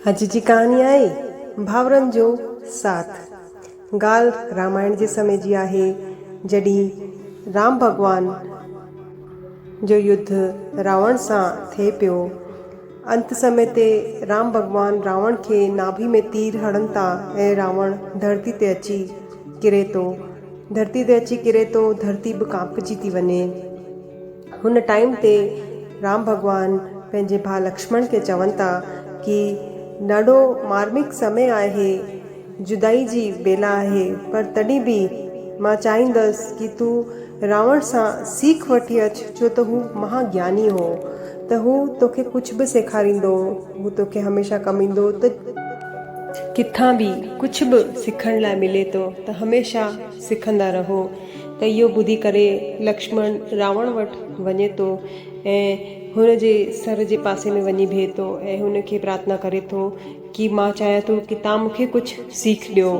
اڄ جي ڪهاڻي آهي ڀائرن جو ساٿ. ڳالهه رامائڻ جي سمي جي آهي، جڏهن رام ڀڳوان جو يڌ راوڻ سان ٿئي پيو. انت سمي تي رام ڀڳوان راوڻ کي ناڀي ۾ تير هڻن ٿا ۽ راوڻ ڌرتي تي اچي ڪري ٿو. ڌرتي تي اچي ڪري ٿو، ڌرتي به ڪانپجي ٿي وڃي. هن ٽائيم تي رام ڀڳوان پنهنجي ڀاء لڪشمڻ کي چون ٿا ڪي ڏاڍو مارمڪ سمي آهي، جدائي جي بيلا آهي پر تڏهن به مان چاهيندس ڪي تون راوڻ سان سيک وٺي اچ ڇو ته هو مها گياني هو ته هو توکي ڪجهه به سيکاريندو هو توکي هميشه ڪم ايندو ته ڪٿان به ڪجهه به سکڻ لاء ملي ٿو ته هميشه سکندا رهو ته اهو ٻڌي ڪري لڪشمڻ راوڻ وٽ وڃي ٿو ۽ هن جي سر جي پاسي ۾ وڃي بيهي ٿو ۽ هن کي پرارٿنا ڪري ٿو ڪي مان چاهيان ٿو ڪي توهان مون کي ڪجهه سيک ڏيو.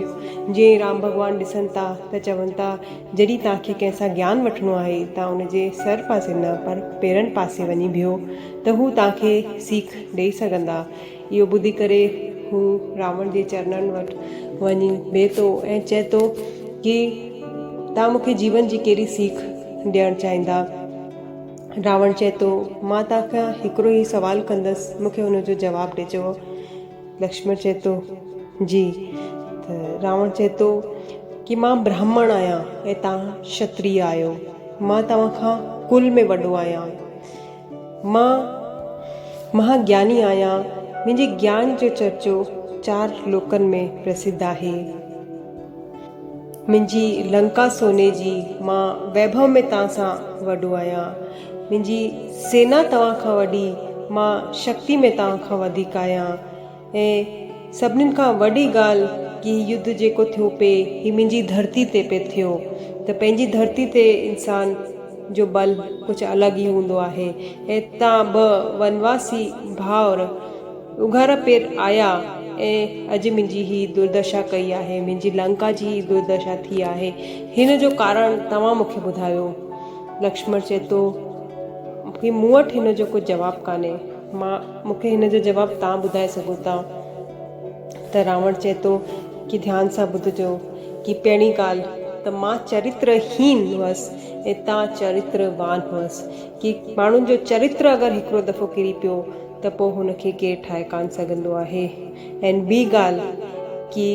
جيئن ئي رام ڀڳوان ڏسن ٿا ته چون ٿا جڏهن توهان کي ڪنهن سان گيان وٺڻو آهي توهان ان جي سر پاسي نه پر پيرن پاسي وڃي بيهو ته هو توهان کي سيک ڏئي سگهندا. اهو ٻڌي ڪري هو راوڻ جي چرنن وٽ وڃي بيهي ٿو ۽ چئي ٿو ڪي توهان مون کي جيون جي ڪهڙي سيک ڏيڻ چاهيندا؟ راوڻ چئي ٿو مان توهان کان هڪڙو ئي سوال ڪندس مون کي ان جو جواب ڏجو. لڪشمڻ چئي ٿو جي ته راوڻ چئي ٿو ڪي مان براهمڻ آهيان ۽ توهان کشتريه آهيو مان توهان کان ڪل ۾ وڏو آهيان. مان مها گياني آهيان، منهنجي گيان جو چرچو چار لوڪن ۾ پرسڌ آهي. منهنجي لنڪا سوني جي، مان ويڀو ۾ توهان سان وڏو آهيان. منهنجي سينا توهان کان وڏي، مان شڪتي ۾ توهان کان وڌيڪ آهيان. ۽ سڀنين کان وڏي ڳالهه ڪي هي يڌ جيڪو ٿيو پئي هي منهنجي ڌرتي تي پئي ٿيو ته پنهنجي ڌرتي تي انسان جو ٻل ڪجهه الڳ ئي هوندو آهي ۽ تان ٻه ونواسي ڀائر اگهارا پير آيا ۽ اڄ منهنجي هي دردشا ڪئي آهي منهنجي لنڪا جي هي دردشا ٿي آهي هن جو ڪارڻ توهان مون کي ٻڌايو لڪشمڻ چئي ٿو ڪي مون وٽ هن جو ڪو جواب ڪانهي مان مون کي هن جو جواب توهان ٻڌائي سگهو ٿا ته راوڻ چئي ٿو ڪي ڌيان سان ٻڌجو ڪي پهرين ڳالهه ته مان چرتر هين هئس ۽ توهان چرتر وان هئس ڪي ماڻهن جو چرتر اگر هڪڙو دفعو ڪري پيو ته پوء هن کي ڪير ٺاهي ڪانه سگهندو آهي ۽ ٻي ڳالهه ڪي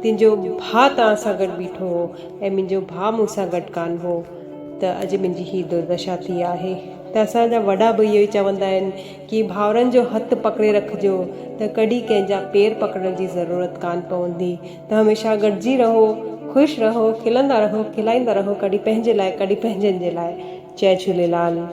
تنهنجو ڀاء توهان سان گڏ بيٺو هو ۽ منهنجو ڀاء مون سان گڏ ڪانه هو ته اڄ منهنجي هي دردشا ٿي آهي ته اسان جا وڏا به اهو ئي چوندا آهن ڪي ڀائرن جو هٿ پڪڙي رکجو ته ڪڏهن ڪنهن جا پير پڪڙڻ جي ضرورت ڪانه پوندي ته هميشه گڏجي رهو خوش رهو کلندا رهو کلائيندا رهو ڪڏهن پنهنجي لاء ڪڏهن پنهنجن جي لاء جئي جهوليلال.